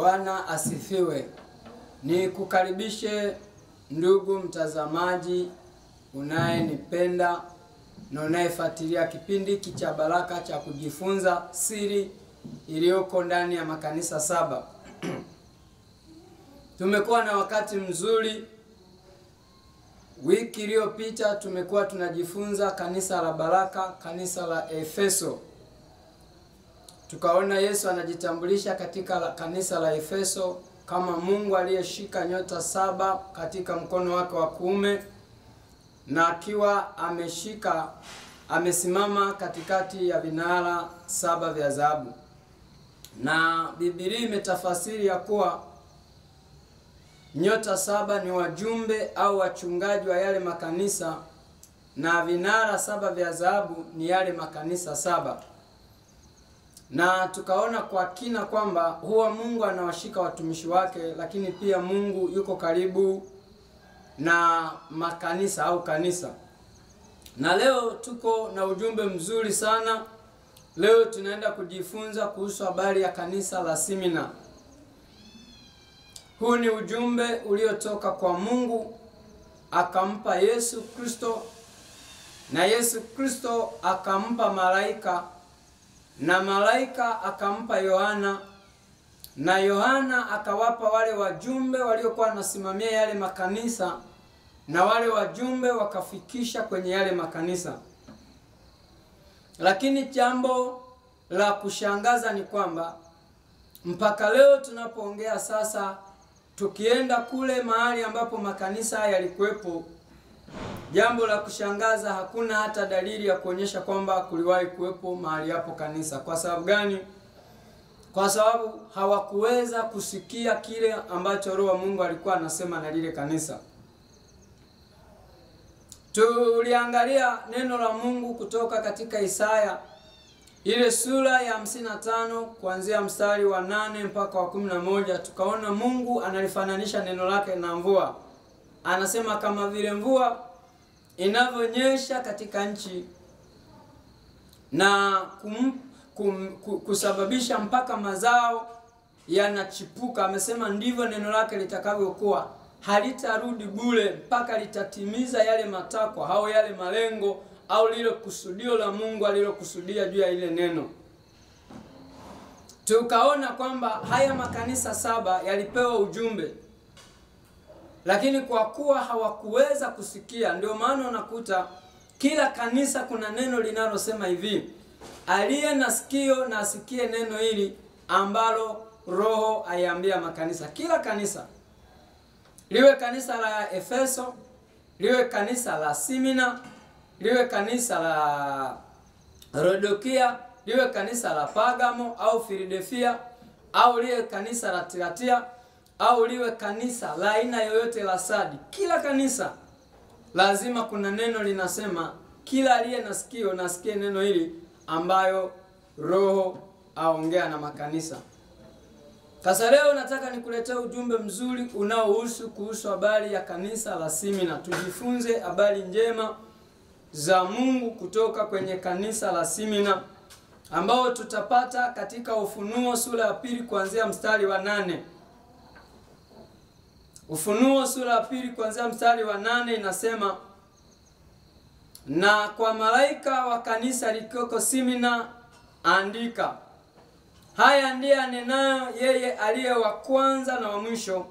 Bwana asifiwe. Nikukaribishe ndugu mtazamaji unayenipenda na unayefuatilia kipindi hiki cha baraka cha kujifunza siri iliyoko ndani ya makanisa saba. Tumekuwa na wakati mzuri. Wiki iliyopita tumekuwa tunajifunza kanisa la baraka, kanisa la Efeso. Tukaona Yesu anajitambulisha katika kanisa la Efeso kama Mungu aliyeshika nyota saba katika mkono wake wa kuume na akiwa amesimama katikati ya vinara saba vya dhahabu. Na Biblia imetafasiri ya kuwa nyota saba ni wajumbe au wachungaji wa yale makanisa na vinara saba vya dhahabu ni yale makanisa saba. Na tukaona kwa kina kwamba huwa Mungu anawashika watumishi wake, lakini pia Mungu yuko karibu na makanisa au kanisa. Na leo tuko na ujumbe mzuri sana. Leo tunaenda kujifunza kuhusu habari ya kanisa la Simina. Huu ni ujumbe uliotoka kwa Mungu, akampa Yesu Kristo, na Yesu Kristo akampa malaika, na malaika akampa Yohana, na Yohana akawapa wale wajumbe waliokuwa wanasimamia yale makanisa, na wale wajumbe wakafikisha kwenye yale makanisa. Lakini jambo la kushangaza ni kwamba mpaka leo tunapoongea sasa, tukienda kule mahali ambapo makanisa yalikuwepo, jambo la kushangaza, hakuna hata dalili ya kuonyesha kwamba kuliwahi kuwepo mahali hapo kanisa. Kwa sababu gani? Kwa sababu hawakuweza kusikia kile ambacho Roho wa Mungu alikuwa anasema na lile kanisa. Tuliangalia neno la Mungu kutoka katika Isaya ile sura ya 55 kuanzia mstari wa 8 mpaka wa 11. Tukaona Mungu analifananisha neno lake na mvua. Anasema kama vile mvua inavyonyesha katika nchi na kusababisha mpaka mazao yanachipuka, amesema ndivyo neno lake litakavyokuwa. Halitarudi bure mpaka litatimiza yale matakwa au yale malengo au lile kusudio la Mungu alilokusudia juu ya ile neno. Tukaona kwamba haya makanisa saba yalipewa ujumbe, lakini kwa kuwa hawakuweza kusikia, ndio maana unakuta kila kanisa kuna neno linalosema hivi: aliye na sikio na asikie neno hili ambalo Roho aiambia makanisa. Kila kanisa, liwe kanisa la Efeso, liwe kanisa la Simina, liwe kanisa la Rodokia, liwe kanisa la Pergamo au Philadelphia, au liwe kanisa la Tiatia, au liwe kanisa la aina yoyote la Sadi, kila kanisa lazima kuna neno linasema kila aliye na sikio na asikie neno hili ambayo Roho aongea na makanisa. Sasa leo nataka nikuletee ujumbe mzuri unaohusu kuhusu habari ya kanisa la Simina. Tujifunze habari njema za Mungu kutoka kwenye kanisa la Simina ambao tutapata katika Ufunuo sura ya 2 kuanzia mstari wa 8. Ufunuo sura ya 2 kuanzia mstari wa 8 inasema: na kwa malaika wa kanisa likioko Simina andika, haya ndiye anenayo yeye aliye wa kwanza na wa mwisho,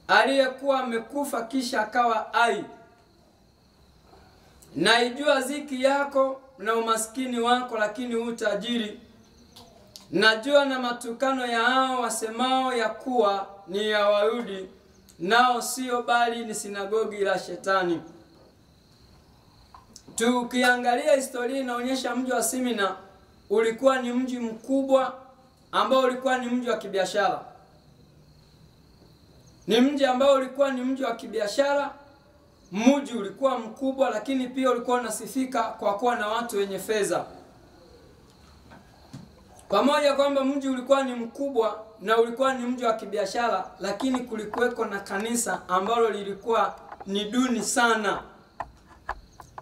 aliyekuwa amekufa kisha akawa hai. Naijua ziki yako na umaskini wako, lakini hu tajiri. Najua na matukano ya hao wasemao ya kuwa ni ya Wayahudi, nao sio, bali ni sinagogi la Shetani. Tukiangalia historia inaonyesha mji wa Simina ulikuwa ni mji mkubwa ambao ulikuwa ni mji wa kibiashara. Ni mji ambao ulikuwa ni mji wa kibiashara. Mji ulikuwa mkubwa, lakini pia ulikuwa unasifika kwa kuwa na watu wenye fedha. Pamoja kwamba mji ulikuwa ni mkubwa na ulikuwa ni mji wa kibiashara, lakini kulikuweko na kanisa ambalo lilikuwa ni duni sana,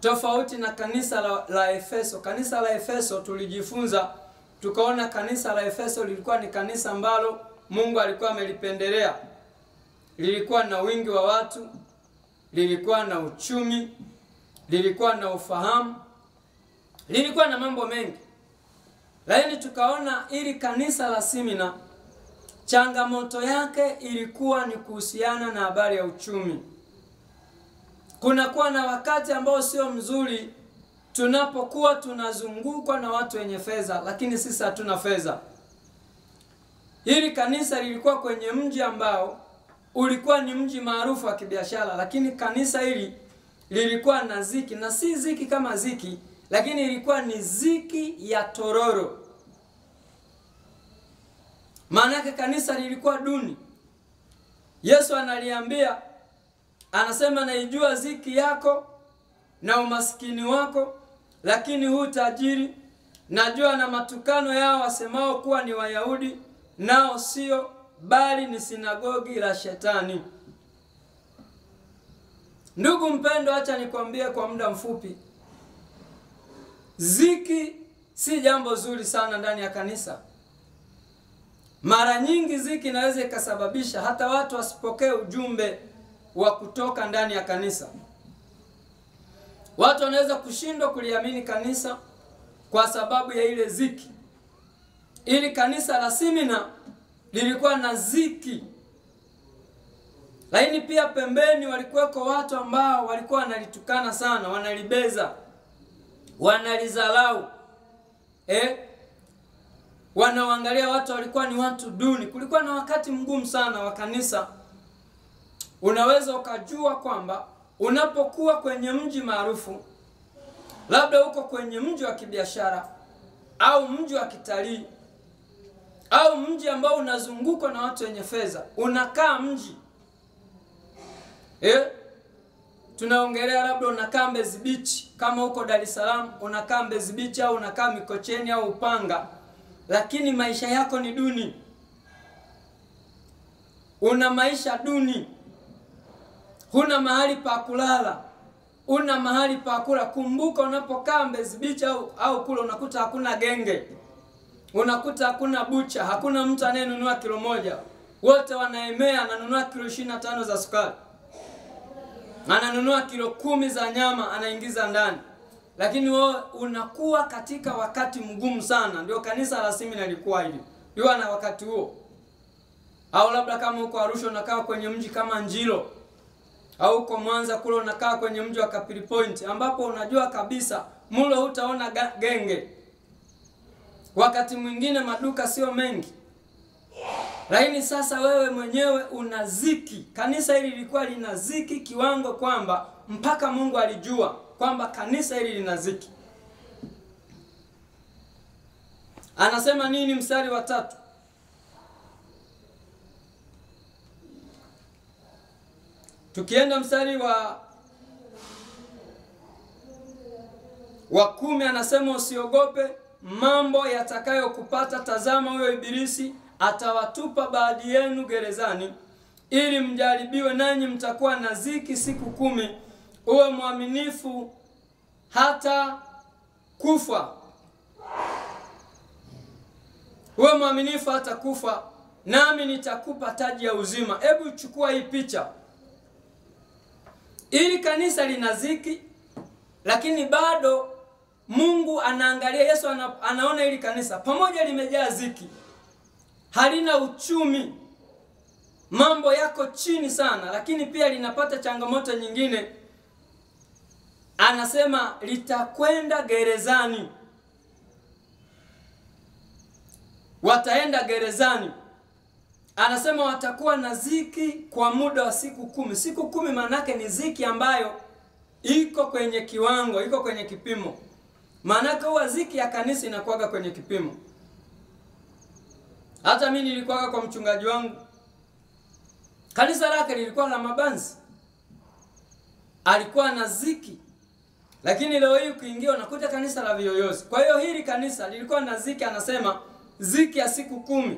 tofauti na kanisa la Efeso. Kanisa la Efeso tulijifunza, tukaona kanisa la Efeso lilikuwa ni kanisa ambalo Mungu alikuwa amelipendelea. Lilikuwa na wingi wa watu, lilikuwa na uchumi, lilikuwa na ufahamu, lilikuwa na mambo mengi. Lakini tukaona ili kanisa la Simina changamoto yake ilikuwa ni kuhusiana na habari ya uchumi. Kunakuwa na wakati ambao sio mzuri tunapokuwa tunazungukwa na watu wenye fedha, lakini sisi hatuna fedha. Hili kanisa lilikuwa kwenye mji ambao ulikuwa ni mji maarufu wa kibiashara, lakini kanisa hili lilikuwa na ziki, na si ziki kama ziki, lakini ilikuwa ni ziki ya tororo. Maana kanisa lilikuwa duni. Yesu analiambia, anasema naijua ziki yako na umaskini wako, lakini huu tajiri. Najua na matukano yao wasemao kuwa ni Wayahudi, nao sio, bali ni sinagogi la Shetani. Ndugu mpendo, acha nikwambie kwa muda mfupi, ziki si jambo zuri sana ndani ya kanisa. Mara nyingi ziki inaweza ikasababisha hata watu wasipokee ujumbe wa kutoka ndani ya kanisa. Watu wanaweza kushindwa kuliamini kanisa kwa sababu ya ile ziki. Ili kanisa la Simina lilikuwa na ziki, lakini pia pembeni walikuweko watu ambao walikuwa wanalitukana sana, wanalibeza, wanalizalau, wanaangalia watu walikuwa ni watu duni. Kulikuwa na wakati mgumu sana wa kanisa. Unaweza ukajua kwamba unapokuwa kwenye mji maarufu, labda uko kwenye mji wa kibiashara au mji wa kitalii au mji ambao unazungukwa na watu wenye fedha, unakaa mji tunaongelea labda unakaa Mbezi Beach, kama uko Dar es Salaam unakaa Mbezi Beach au unakaa Mikocheni au Upanga, lakini maisha yako ni duni. Una maisha duni. Huna mahali pa kulala, una mahali pa kula. Kumbuka unapokaa Mbezi Beach au kula unakuta hakuna genge, unakuta hakuna bucha, hakuna mtu anayenunua kilo moja. Wote wanaemea, ananunua kilo 25 za sukari, ananunua kilo 10 za nyama, anaingiza ndani. Lakini wewe unakuwa katika wakati mgumu sana. Ndio kanisa la Simina lilikuwa hili. Yuwa na wakati huo. Au labda kama uko Arusha unakaa kwenye mji kama Njilo, au uko Mwanza kule unakaa kwenye mji wa Kapili Point, ambapo unajua kabisa mulo hutaona genge. Wakati mwingine maduka sio mengi. Lakini sasa wewe mwenyewe una ziki. Kanisa hili lilikuwa lina ziki kiwango kwamba mpaka Mungu alijua kwamba kanisa hili lina ziki. Anasema nini mstari wa 3? Tukienda mstari wa 10 anasema usiogope mambo yatakayokupata, tazama huyo ibilisi atawatupa baadhi yenu gerezani ili mjaribiwe, nanyi mtakuwa na ziki siku 10. Uwe mwaminifu hata kufa. Uwe mwaminifu hata kufa, nami nitakupa taji ya uzima. Hebu chukua hii picha. Ili kanisa lina ziki, lakini bado Mungu anaangalia. Yesu anaona ili kanisa pamoja limejaa ziki, halina uchumi, mambo yako chini sana, lakini pia linapata changamoto nyingine. Anasema litakwenda gerezani, wataenda gerezani. Anasema watakuwa na ziki kwa muda wa siku 10. Siku 10 manake ni ziki ambayo iko kwenye kiwango, iko kwenye kipimo. Manake huwa ziki ya kanisa inakuwaga kwenye kipimo. Hata mimi nilikuwaga kwa mchungaji wangu, kanisa lake lilikuwa la mabanzi, alikuwa na ziki. Lakini leo hii ukiingia unakuta kanisa la viyoyozi. Kwa hiyo hili kanisa lilikuwa na ziki, anasema ziki ya siku 10.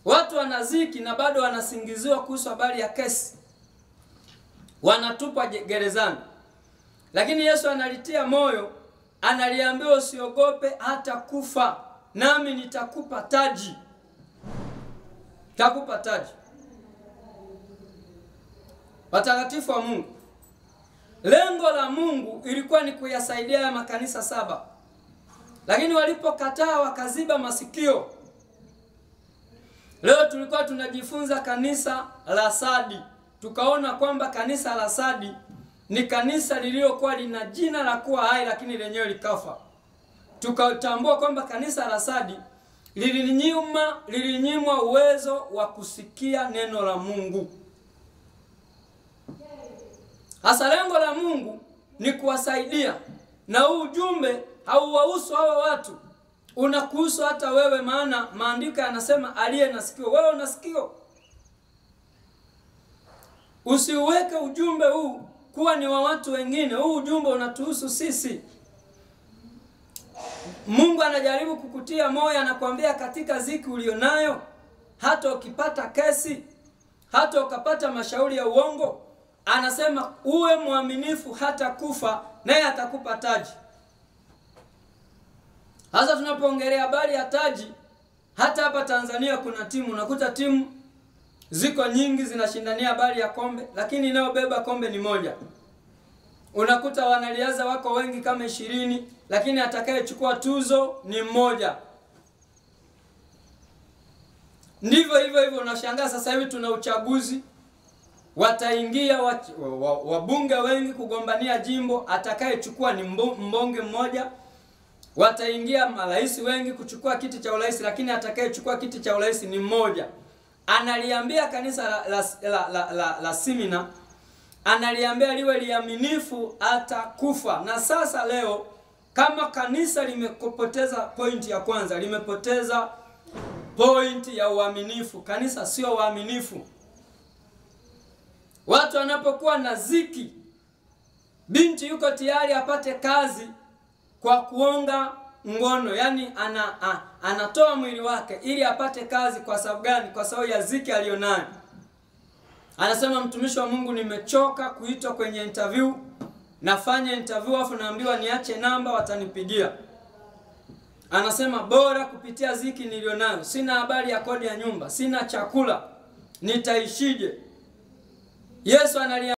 Watu wanaziki na bado wanasingiziwa kuhusu habari ya kesi, wanatupwa gerezani. Lakini Yesu analitia moyo, analiambia usiogope hata kufa, nami nitakupa taji. Takupa taji. Watakatifu wa Mungu, lengo la Mungu ilikuwa ni kuyasaidia ya makanisa saba, lakini walipokataa wakaziba masikio. Leo tulikuwa tunajifunza kanisa la Sadi, tukaona kwamba kanisa la Sadi ni kanisa lililokuwa lina jina la kuwa hai, lakini lenyewe likafa. Tukatambua kwamba kanisa la Sadi lilinyimwa uwezo wa kusikia neno la Mungu. Hasa lengo la Mungu ni kuwasaidia, na huu ujumbe hauwahusu hawa watu, unakuhusu hata wewe, maana maandiko yanasema aliye na sikio, wewe una sikio. Usiuweke ujumbe huu kuwa ni wa watu wengine, huu ujumbe unatuhusu sisi. Mungu anajaribu kukutia moyo, anakuambia katika ziki ulionayo, hata ukipata kesi, hata ukapata mashauri ya uongo, anasema uwe mwaminifu hata kufa, naye atakupa taji. Hasa tunapoongelea habari ya taji, hata hapa Tanzania kuna timu, unakuta timu ziko nyingi zinashindania habari ya kombe, lakini inayobeba kombe ni moja. Unakuta wanariadha wako wengi kama 20, lakini atakayechukua tuzo ni mmoja. Ndivyo hivyo hivyo, unashangaa sasa hivi tuna uchaguzi, wataingia wabunge wengi kugombania jimbo, atakayechukua ni mbunge mmoja. Wataingia marais wengi kuchukua kiti cha urais, lakini atakayechukua kiti cha urais ni mmoja. Analiambia kanisa la Simina, analiambia liwe liaminifu atakufa. Na sasa leo kama kanisa limepoteza pointi ya kwanza, limepoteza pointi ya uaminifu. Kanisa sio waaminifu. Watu wanapokuwa na ziki, binti yuko tayari apate kazi kwa kuonga ngono, yani anatoa mwili wake ili apate kazi. Kwa sababu gani? Kwa sababu ya ziki alionayo. Anasema mtumishi wa Mungu, nimechoka kuitwa kwenye interview, nafanya interview afu naambiwa niache namba watanipigia. Anasema bora kupitia ziki nilionayo, sina habari ya kodi ya nyumba, sina chakula, nitaishije? Yesu analia